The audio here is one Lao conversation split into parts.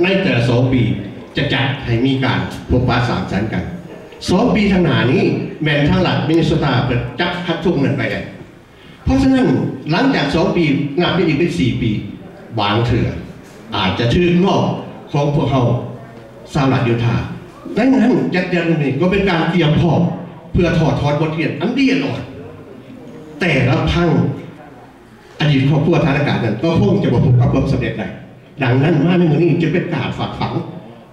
ໃນແຕ່ລະສອງປີຈະຈັດໃຫ້ມີການພົບປະສັງສັນກັນ. ສອງປີຂ້າງໜ້ານີ້ແມ່ນທາງລັດມິນເນໂຊຕາເພິ່ນຈັບຄັດທຸກນັ້ນໄປແລ້ວ. ເພາະສະນັ້ນ ຫຼັງຈາກສອງປີ ນັບໄປອີກເປັນສີ່ປີ ບາງເທື່ອອາດຈະຖືກຮອບຂອງພວກເຮົາຊາວລັດຢູທາ. ດັ່ງນັ້ນ ຈັດເດືອນນີ້ກໍເປັນການກຽມພ້ອມເພື່ອຖອດຖອນບົດຮຽນອັນດີອັນອ່ອນ. ແຕ່ລະຄັ້ງ ອະດີດຄອບຄົວທະນາການນັ້ນກໍຄົງຈະບໍ່ພົບກັບຄວາມສຳເລັດໄດ້. ດັ່ງນັ້ນ ມາໃນມື້ນີ້ຈຶ່ງເປັນການຝາກຝັງ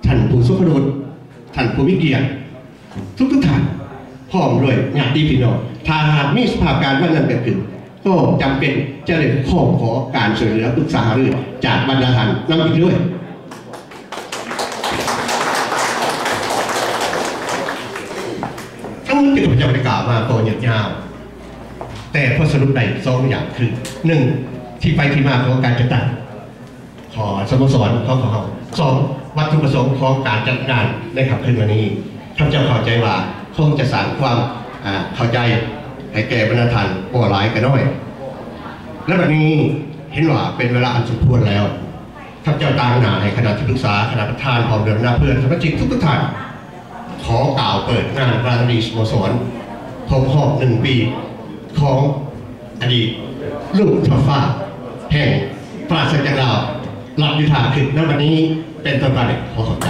ທ່ານຜູ້ຊົງຄຸນ ທ່ານຜູ້ມີກຽດທຸກໆທ່ານ ພ້ອມດ້ວຍຍາດຕິພີ່ນ້ອງ ຖ້າຫາກມີສະພາບການວ່ານັ້ນເກີດຂຶ້ນ ກໍຈຳເປັນຈະໄດ້ຮ້ອງຂໍການຊ່ວຍເຫຼືອປຶກສາຫາລືຈາກບັນດາທ່ານນຳອີກດ້ວຍ. ທັງໝົດທີ່ຂ້າພະເຈົ້າໄດ້ກ່າວມາກໍຍືດຍາວ ແຕ່ພໍສະຫຼຸບໄດ້ສອງຢ່າງຄື ໜຶ່ງ ທີ່ໄປທີ່ມາຂອງການຈັດຕັ້ງ ຂອງສະໂມສອນຂອງພວກເຮົາ. ສອງ ວັດຖຸປະສົງຂອງການຈັດງານໃນຄ່ຳຄືນມື້ນີ້ ຂ້າພະເຈົ້າເຂົ້າໃຈວ່າຄົງຈະສ້າງຄວາມ ອ່າ ເຂົ້າໃຈໃຫ້ແກ່ບັນດາທ່ານບໍ່ຫຼາຍກໍນ້ອຍ ແລະ ບັດນີ້ເຫັນວ່າເປັນເວລາອັນສົມຄວນແລ້ວ ຂ້າພະເຈົ້າຕາງໜ້າໃຫ້ຄະນະທີ່ປຶກສາ, ຄະນະປະທານ, ພ້ອມດ້ວຍບັນດາເພື່ອນສະມາຊິກທຸກໆທ່ານ ຂໍກ່າວເປີດງານປະເພນີສະໂມສອນຄົບຮອບໜຶ່ງປີ ຂອງອະດີດລູກເຈົ້າຟ້າແຫ່ງປາສາດຈາກລາວ ລັດຢູທາ ຂຶ້ນໃນວັນນີ້ເປັນຕົ້ນໄປ. ຂໍຂອບໃຈ.